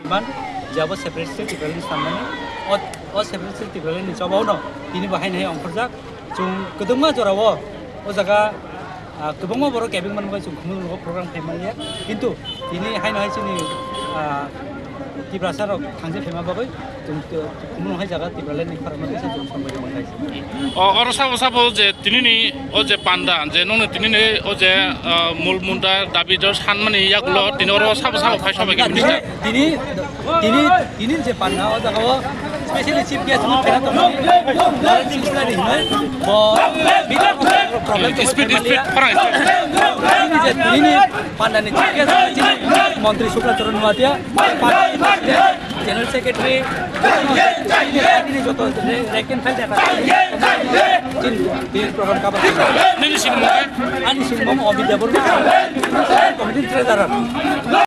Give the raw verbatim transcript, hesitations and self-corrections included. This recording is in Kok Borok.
Iman, jabo separate state Tipraland samani, o, o separate state Tipraland ni choba uno, tini bo haino hai ongkhorjak, chwng kwdwngma jorao, o jaga, ah, kwbangma borok kebeng manwi chwng khumulwngo program khai manliya, kintu tini haino hai chini, ah, Tiprasa rok thangsi phaima bagwi, Chwng, chwng, chwng hai jaga Tipraland ni khorang no kisa chwng sambai tongmani. O, oro sabo sabo je tinini o je panda, je nongni tinini o je, ah, mul munda dabi jo sanmani yagulo tini oro sabo sabo phai sobai khe Tini, minister. Tini, tini, tini je panda o jaga o specially chief guest no phena tongmani. Bo, speed, speed, khorang speed. Tini je tini panda ni chief guest o chini Montri Shukla Charan Noatia. General Secretary, ini joto rank and file data. Tin, tin program cover. Nini sini mo? Ani sini mo Abhidya Burma. Committee treasurer.